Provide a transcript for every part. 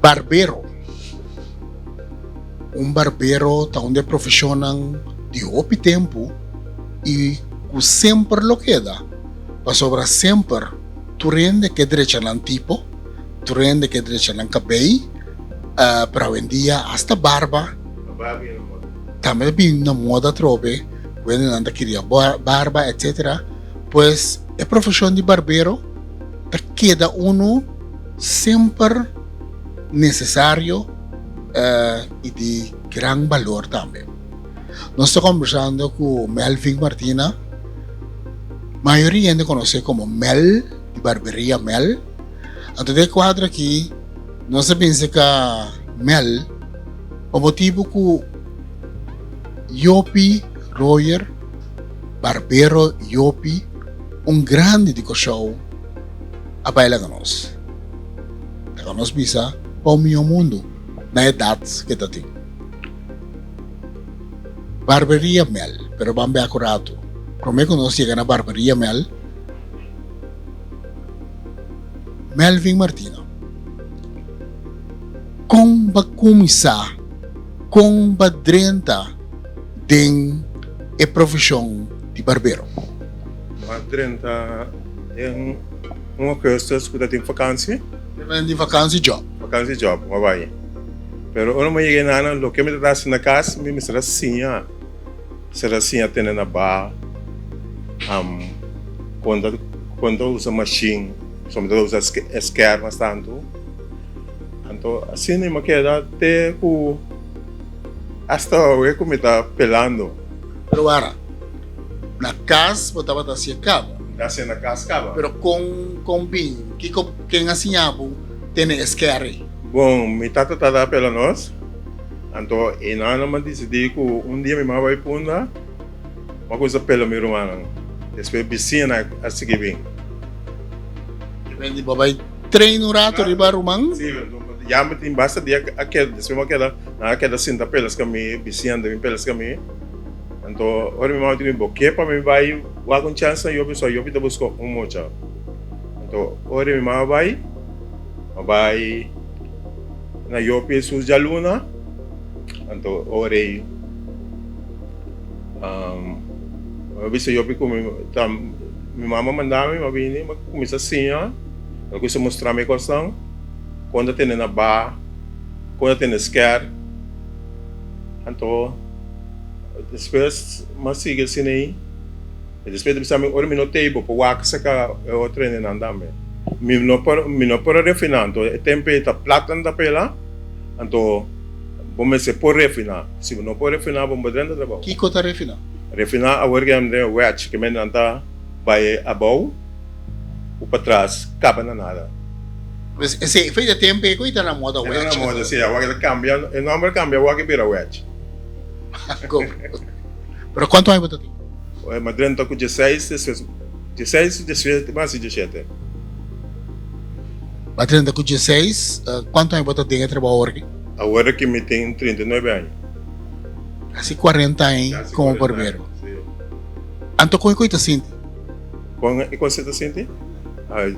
Barbero. Un barbero ta un di e profeshonnan di hopi tempu i ku semper lo keda, pasobra semper tur hende ke drecha nan tipo, tur hende ke drecha nan kabei, pero awendia asta barba tambe ta bini na moda atrobe, ku hendenan ta kiria barba etcetera. Pues e profeshon di barbero ta keda unu semper necesario y di gran balor tambe. Nos ta conversando cu Melvin Martina, mayoria hende conoce como Mel di Barberia Mel. Anto den e cuadro aki nos a binse ca Mel pa motibo cu Jopi Royer, barbero Jopi, un grandi di Corsou, a bai laga nos. Laga nos bisa pa un mihó mundu na edat ke ta tin. Barberia Mel, pero ban bek un ratu. Promé ku nos yega na Barberia Mel, Melvin Martina, kon ba kuminsá, kon ba drenta den e profeshon di barbero? Ba drenta den un augustus ku ta tin vakansi. Ta tin vakansi job. Vakansi job, mi a bai. Pero ora mi a yega einan, loke mi ta hasi na kas, mi mester a siña. Mester a siña tene na bar, kon ta kon ta usa mashin, pasobra mi ta usa e skèr mas tantu. Anto asina mi a keda te ku asta awe ku mi ta pelando. Pero wara, na kas bo tabata hasié kaba? Mi ta hasié na kas kaba. Pero kon kon bin? Kiko ken a siña bo tene e skèr ei? Bon, mi tata ta da pela nos, anto e nan a disidí ku un dia mi mama bai Punda, mi a kuminsá pela mi rumannan. Despues bisiñanan a sigui bin. Depende bo bai train un rato riba ruman? Sí, ya mi tin basta dia a keda, despues mi a keda, nan a keda sinta pela ska mi, bisiñanan ta bin pela ska mi. Anto ora mi mama di mi, bo ke pa mi bai wak un chèns na Yopi? So Yopi ta buska un mucha. Anto ora mi mama bai, a bai na Yopi su djaluna. Anto ora ei mi a bisa Yopi ku mi ta mi mama manda mi, mi a bini, mi a kuminsá siña, el a kuminsá mustra mi kosnan, kon ta tene na bar, kon ta tene skèr. Anto despues mi a sigui asina ei i despues ta bisa mi ora mi no tei bo por wak saka e otro hendenan tambe. Mi no por mi no por a refiná anto e tempu ei ta plata nan ta pela anto bo mester por refiná si bo no por refiná bo no por drenta trabou. Kiko ta refiná? Refiná awor ke nan den wech ke men nan ta bai abou ku patras kaba na nada. Pues esei fei de tempo ei ku ta na moda wech. E ta na moda si, awor ta kambia, e nomber kambia awor ke bira wech. Pero kuantu aña bo ta tin? Mi a drenta ku dieseis, despues dieseis, diesshete, mas di diesshete. Bo a drenta ku dieseis, kuantu aña bo ta den e trabou awor aki? Awor aki mi tin 39 aña. Kasi kuarenta aña komo barbero. Anto kon e ku e ta sinti? Kon e kos ta sinti? Ay,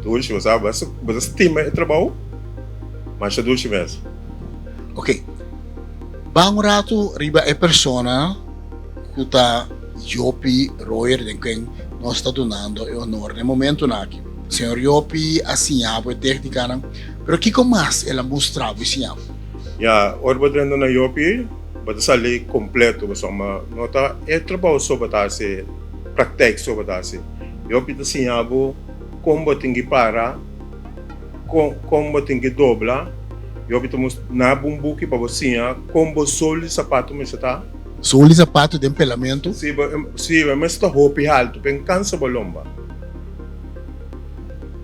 dushi, bo sa, bo ta stima e trabou, masha dushi mes. Ok, ban un ratu riba e persona ku ta Jopi Royer den ken nos ta dunando e honor na e momentunan aki. Señor Jopi a siña bo e téknikanan, pero kiko mas el a mustra bo i siña bo? Ya, ora bo drenta na Jopi, bo ta sali kompleto, pasobra no ta e trabou so bo ta hasi. Praktijk so bo ta hasi. Yopi ta siña bo kon bo tin ki para, kon kon bo tin ki dobla. Yopi ta mus na bo un buki pa bo siña kon bo sol di sapatu mester ta. Sol di sapatu den pelamentu? Si bo si bo mester ta hopi haltu pa e kansa bo lomba.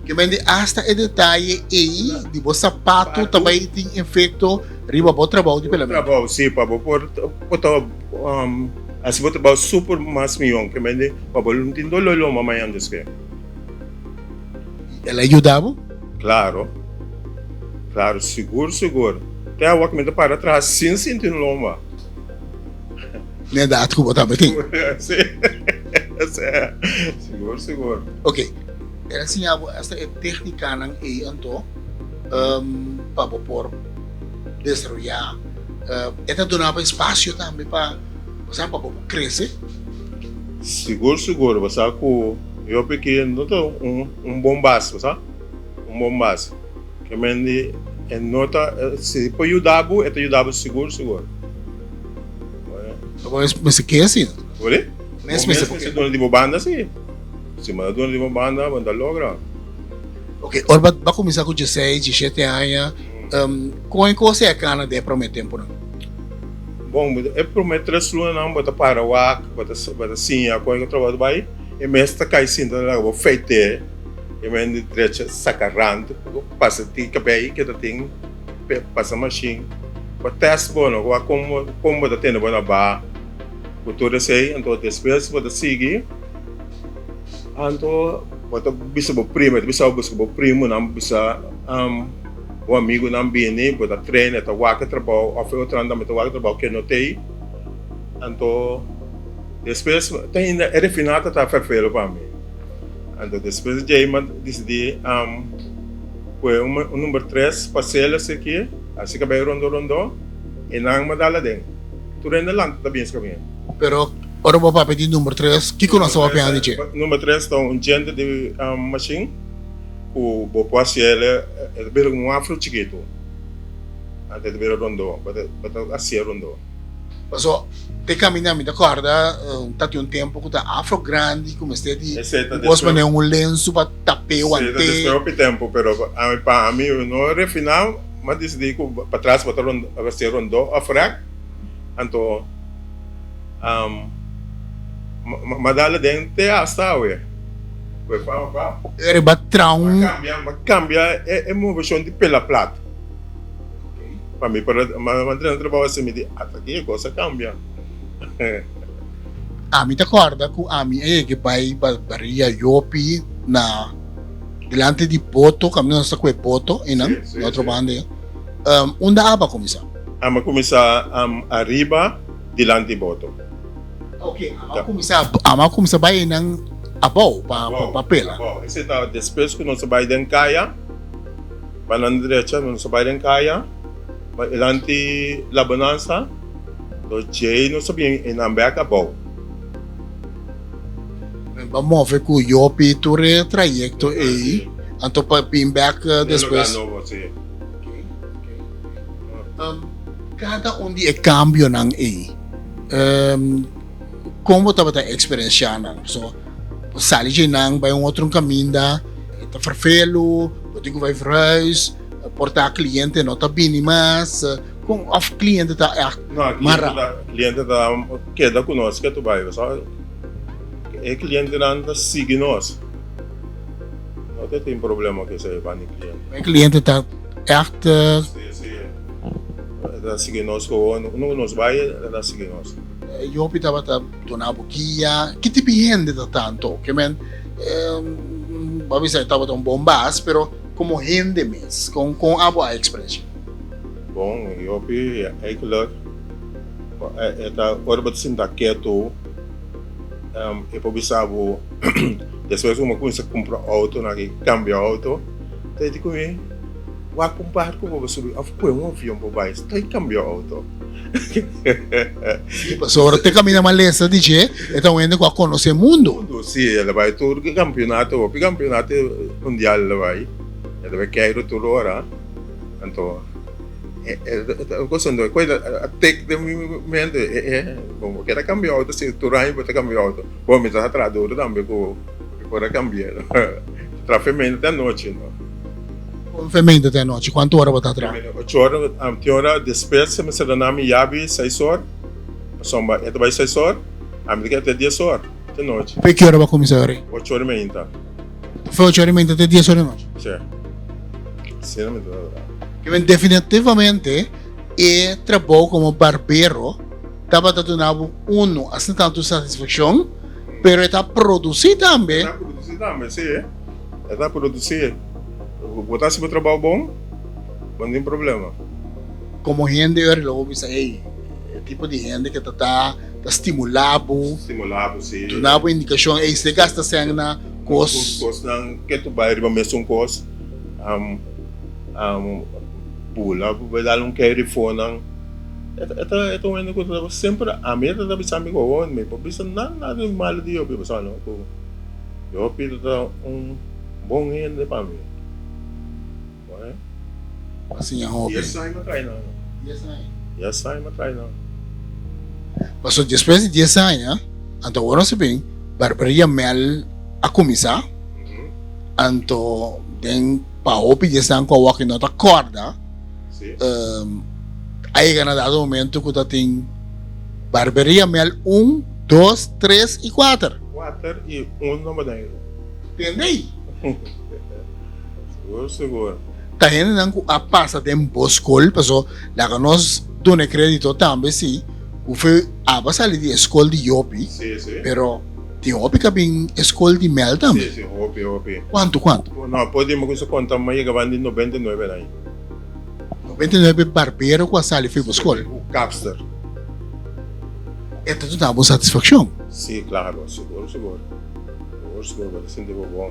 Ke men di asta e detaye ei di bo sapatu ta bai tin efekto riba bo trabou di pelamentu. Trabou si pa bo por por ta. Asi bo ta bao super mas miyon ke mende pa bo lo tin dolor lomba mañan despues. El a yuda bo? Claro, claro, sigur sigur. Te awor ke mi ta para traha sin sinti un lomba. Na edad ku bo tabatin? Si, sigur sigur. Ok, el a siña bo asta e teknikanan ei anto. pa bo por desaroyá. E ta duna bo espasio tambe pa, bo sa, pa bo por krese. Sigur sigur, bo sa ku yopi ki no ta un bon bas, bo sa, un bon bas. Ke men di e no ta, si por yuda bo, e ta yuda bo sigur sigur. Bo mester ke asina? Ori? Mes mester por ke. Bo mes mester duna di bo banda si. Si bo no duna di bo banda, bo no ta logra. Ok, ora bo a kuminsá ku dieseis, diesshete aña, kon e kos ei a kana den e promé tempunan? Bon, e promé tres lunanan bo ta para wak, bo ta bo ta siña kon e trabou ta bai, e mes ta kai sinta ta laga bo feit'é, e men di drecha saka rand, pasa tin kabei ke ta tin pasa mashin, bo tèst bo no, wak kon kon bo ta tene bo na ba ku tur esei, anto despues bo ta sigui. Anto bo ta bisa bo primo, e ta bisa bo buska bo primonan, bisa bo amigunan bini, bo ta train, e ta wak e trabou of e otronan tambe ta wak e trabou ke no t'ei. Anto despues te ainda e refiná ta ta ferfelu pa mi. Anto despues di djei mi a disidí kue un number tres pa sel esaki, hasi kabei rondo rondo i nan mi a dal aden. Tur hende lanta ta bin esaki. Pero Ora bo papia di number tres, kiko nos ta papia di dje? Number tres ta un djente di mashin ku bo por hasi el, e ta bira un afro chikitu, anto e ta bira rondó, bo ta hasié rondó. Paso te kaminda mi ta kòrda ta tin un tempu ku ta afro grandi ku mester di un kos manera un lensu pa tap'é want'é. Si, ta despues hopi tempu, pero ami pa ami no refiná, mi a disidí ku patras bo ta hasié rondó òf rèk, anto. Ma dale den te hasta awe. Kue pa pa. Riba traun. Ma cambia, ma cambia e movecion di pela plat. Pa mi por ma drenta trabao asi mi di ata aki e cos a cambia. Ami ta corda cu ami a yega bay barberia Yopi na delante di boto, caminda nos ta cue boto eynan, na otro banda ey. Unda aba cuminsa? Aba cuminsa ariba. Dilanti boto. Ok, amo a kuminsá, amo a kuminsá bai einan abou pa pa pela. Abou, esei ta despues ku nos a bai den kaya, pa nan drecha nos a bai den kaya, pa dilanti La Bonanza, to djei nos a bin einan bek abou. Men pa move ku Jopi tur e trayekto ei, anto pa bin bek despues. Den lugá nobo, si. Ok, ok, ok. Kada un di e kambionan ei, kon bo tabata eksperensiá nan? Pasobra bo sali dje nan bai un otro kaminda, e ta ferfelu, bo tin ku bai verhuis, por ta kliente no ta bini mas, kon òf kliente ta ègt mará? No, kliente ta keda ku nos ke tu bai, pasobra e klientenan ta sigui nos, no ta tin problema ku esei banda di kliente. E kliente ta ègt. Sí, sí. E ta sigui nos gewoon. Unda ku nos bai, e ta sigui nos. Jopi tabata duna bo guia. Ki tipo di hende ta tanto? Ke men, bo a bisa e tabata un bon bas, pero komo hende mes, kon kon abo a ekspresha? Bon, Jopi eigenlijk e ta ora bo ta sinta ketu, e por bisa bo despues ku bo kuminsa kumpra outo, nan ke kambia outo, ta di ku mi. Wak un barco pa bo subi of kue un avion pa bo bai stoi cambia auto. Sí, pasobra te caminda malesa di dje, e ta un hende cu a conoce mundo. Mundo, sí, el a bai tur campeonato, hopi campeonato mundial el a bai. El a bai Cairo tur ora. Anto, e ta un cosa, anto e cosa a tik den mi mente, e e, bo bo keda cambia auto si, tur aña bo ta cambia auto. Bo, mi ta traha duro tambe cu mi por a cambia. Traha femente te anochi, no. Kon femente te anochi? Kuantu ora bo ta traha? Ocho ora, tin ora despues mi sa duna mi yabi seis or, pasobra e ta bai seis or, ami ta keda te dies or te nochi. Fe ki ora bo a kuminsá ori? Ocho ora i meinta. Fe ocho ora i meinta te dies ora di nochi? Si. Asina mi ta traha. Kimen definitivamente e trabou komo barbero tabata duna bo unu asina tantu satisfakshon, pero e ta produsí tambe. E ta produsí tambe, si. E ta produsí. Bo ta hasi bo trabou bon, bo no tin problema. Komo hende ora lo bo bisa, ey, e tipo di hende ke ta ta ta stimulá bo. Stimulá bo, si. Duna bo indikashon, ey, si gasta sèn na kos. Kosnan ke tu bai riba mesun kos. bula bai dal un keri fonan. E ta e ta un hende ku ta semper ami e ta bisa mi ku awor mi por bisa nada nada di malu di Yopi pasobra no ku Yopi ta un bon hende pa mi. Pa siña hopi. Dies aña mi a traha nan. Dies aña? Dies aña mi a traha nan. Pasobra despues di dies aña, anto awor nos a bin, Barberia Mel a kuminsá. Anto den pa hopi di esnan ku awor no ta kòrda, a yega na dado momento ku ta tin Barberia Mel un, dos, tres i kuater. Kuater i un na Boneiru. Tende ei? Sigur, sigur. Ta hendenan ku a pasa den bo skol, paso laga nos duna e kredito tambe si ku fe aba sali di e skol di Jopi, Si, si. pero tin hopi ku a bin e skol di Mel tambe. Si, si, hopi, hopi. Kuantu, kuantu? No, por di mi ku sa konta mi a yega banda di 99 aña. 99 barbero ku a sali for bo skol? Si, ku kapster. E ta duna bo satisfakshon? Si, klaro, sigur, sigur. Sigur, sigur, bo ta sinti bo bon.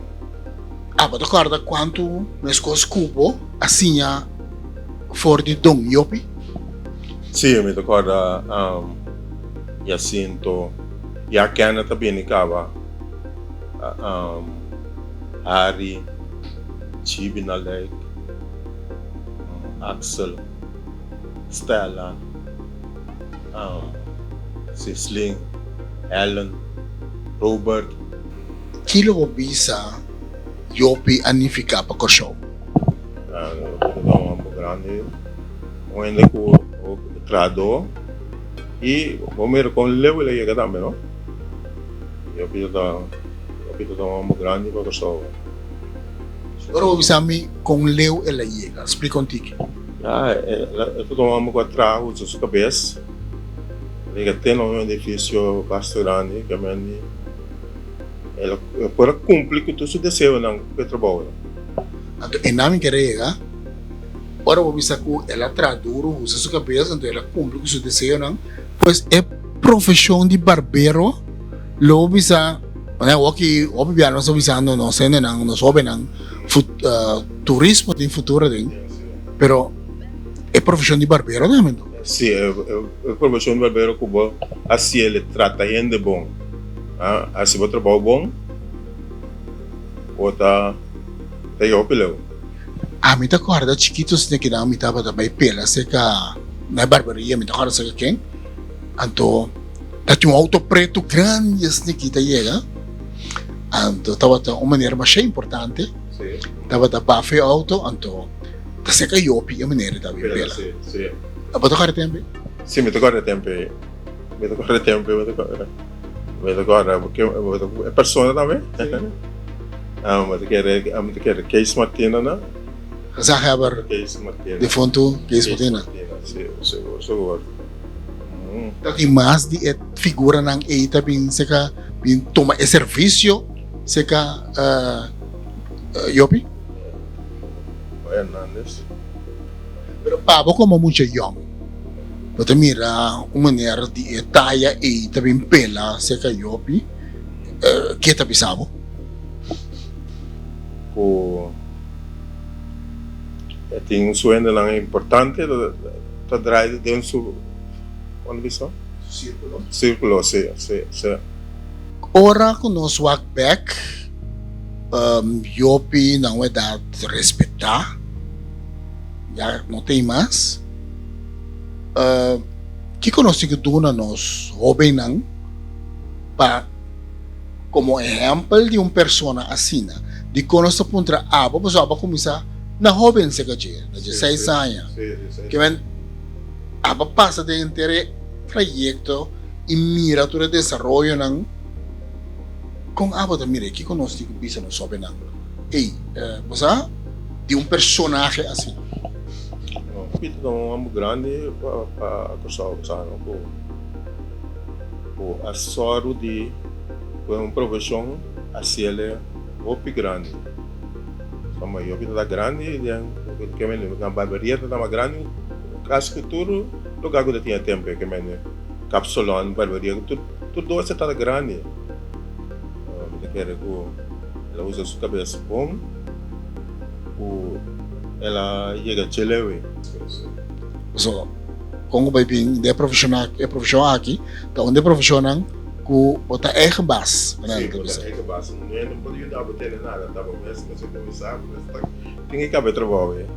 Abo ta kòrda kuantu meskos ku bo a siña for di Don Jopi? Sí, mi ta kòrda Jacinto, ya Kenneth a bini kaba, Harry, Chibi Nalek, Axel, Stella, Sislin, Helen, Robert. Ki lo bo bisa Jopi a nifiká pa Kòrsou? Jopi ta un hòmber grandi, un hende ku trahadó i bo mira kon leu el a yega tambe no. Jopi ta Jopi ta un hòmber grandi pa Kòrsou. Ora bo bisa mi kon leu el a yega, splika un tiki. Ya, e ta un hòmber ku a traha usa su kabes, el a yega te na un edifisio basta grandi, ke men. El a por a cumpli cu tur su deseonan cu e trabounan. Anto e nan ke rega, ora bo bisa cu el a traha duro, usa su cabes, anto el a cumpli cu su deseonan. Pues e profesion di barbero lo bo bisa, manera awor hopi bia nos ta bisando nos hendenan, nos hobennan, turismo tin futuro aden, pero e profesion di barbero tambe no. Si, e profesion di barbero cu bo haci el trata hende bon. Hasi bo trabou bon, bo ta ta yega hopi leu. Ami ta kòrda chikitu asina kinan mi tabata bai pela serka na e barberia, mi ta kòrda serka ken, anto ta tin un outo pretu grandi asina ki ta yega, anto tabata un manera masha importante, tabata bafa e outo, anto ta serka yopi e manera ta bin pela. Bo ta kòrda e tempu ei? Si, mi ta kòrda e tempu ei. Mi ta kòrda e tempu ei, mi ta kòrda. Mi ta kòrda porque e persona tambe. Mi ta kere, mi ta kere Kees Martina na. Gezaghebber Kees Martina. Defuntu Kees Martina. Si, sigur, sigur. Ta tin mas di e figuranan ei ta bin seka bin tuma e servisio seka Jopi? Hernandez. Pero pa bo komo mucha yòn, bo ta mira un manera di e taya ei ta bin pela serka Jopi, ke ta bisa bo? Ku e tin su hendenan importante ta drai den su, kon ta bisa? Su sirkulo. Sirkulo, si, si, si. Ora ku nos wak bèk, Jopi na un edat respetá. Ya no tin mas. Kiko nos tin ku duna nos hóbennan pa komo ehèmpel di un persona asina? Dikon nos ta puntra abo? Pasobra abo a kuminsá na hóben serka dje, na dieseis aña. Kimen abo a pasa den henter e trayekto i mira tur e desaroyonan. Kon abo ta mira e? Kiko nos tin ku bisa nos hóbennan? Ey, bo sa di un personahe asina? Pita ta un homber grandi pa Kòrsou, bo sa no, ku ku a sòru di ku un profeshon hasiel hopi grandi. Pasobra hopi ta grandi den na barberia ta mas grandi kasi ku tur lugar ku ta tin e tempu e kemen kapsalon, barberia, tur dos ta grandi. Mi ta kere ku. El a usa su kabes bon ku El a yega Chile. So, kon ku bai bin den e profeshon aki, e profeshon aki ta un di e profeshonnan ku bo ta eigen baas. Sí, bo ta eigen baas. No por yuda bo tene nada, ta bo mes mester kuminsá, bo mes ta tin ke kaba e trabou ei.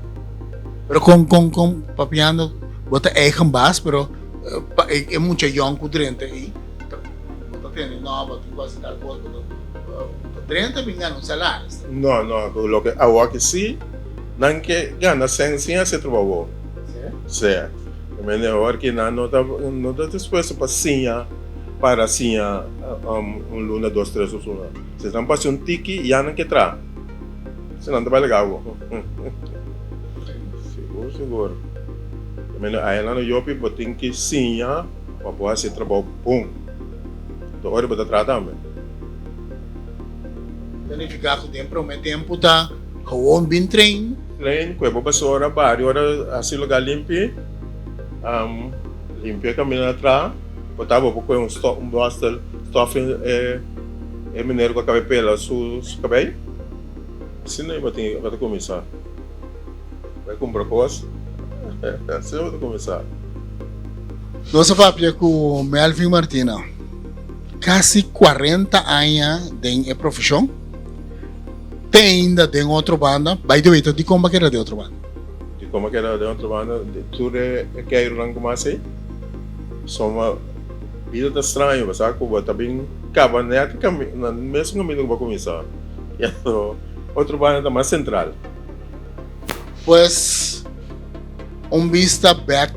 Pero kon, kon, kon, papiando, bo ta eigen baas, pero pa e mucha yòn ku drenta ei, bo ta tene, no, bo tin ku hasi tal kos, bo ta drenta bin gana un salaris. No, no, loke awor si. Nan ke gana sen sin hasi trabou. Sí. Mende awor ki nan no ta no ta dispuesto pa siña para siña un luna, dos, tres of luna. Si nan pasa un tiki ya nan ke traha. Si nan ta bai laga awo. Sigur sigur. Mende aya nan yopi bo tin ki siña pa bo hasi trabou bon. Enton ora bo ta traha tambe. Ta nifiká ku den promé tempu ta Gewoon bin train. Train ku e bo basora bari ora hasi lugar limpi limpia kaminda atra bo ta bo por kohe un stof un bòstel stof e e meneer ku a kaba pela su kabei asina bo tin bo ta kuminsá bai kumpra kos asina bo ta kuminsá. Nos a papia ku Melvin Martina kasi kuarenta aña den e profeshon. Te ainda den otro banda. By the way, ta dikon bo a keda den otro banda? Dikon bo a keda den otro banda? Tur e keirunan ku mas ei, soma bida ta straño, bo sa ku bo ta bin kaba nèt na mesun kaminda ku bo a kuminsá. I anto otro banda ta mas sentral. Pues un bista bèk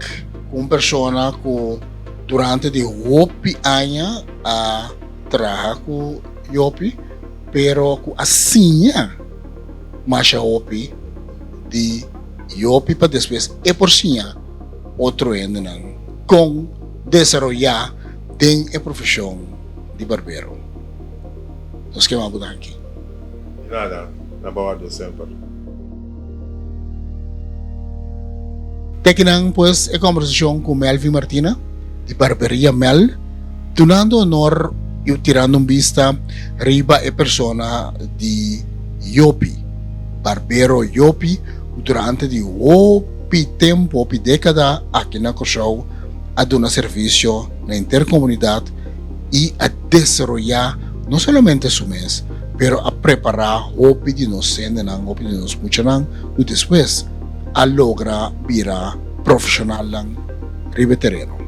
ku un persona ku durante di hopi aña a traha ku Jopi. Pero ku a siña masha hopi di Jopi pa despues e por siña otro hendenan kon desaroyá den e profeshon di barbero. Nos ke wak bo danki. Di nada, na bo orde semper. Te kinan pues e kombersashon ku Melvin Martina di Barberia Mel, dunando honor i tirando un bista riba e persona di Jopi, Barbero Jopi, ku durante di hopi tempu, hopi dékada aki na Kòrsou a duna servisio na henter komunidat i a desaroyá no solamente su mes, pero a prepará hopi di nos hendenan, hopi di nos muchanan ku despues a logra bira profeshonalnan riba e tereno.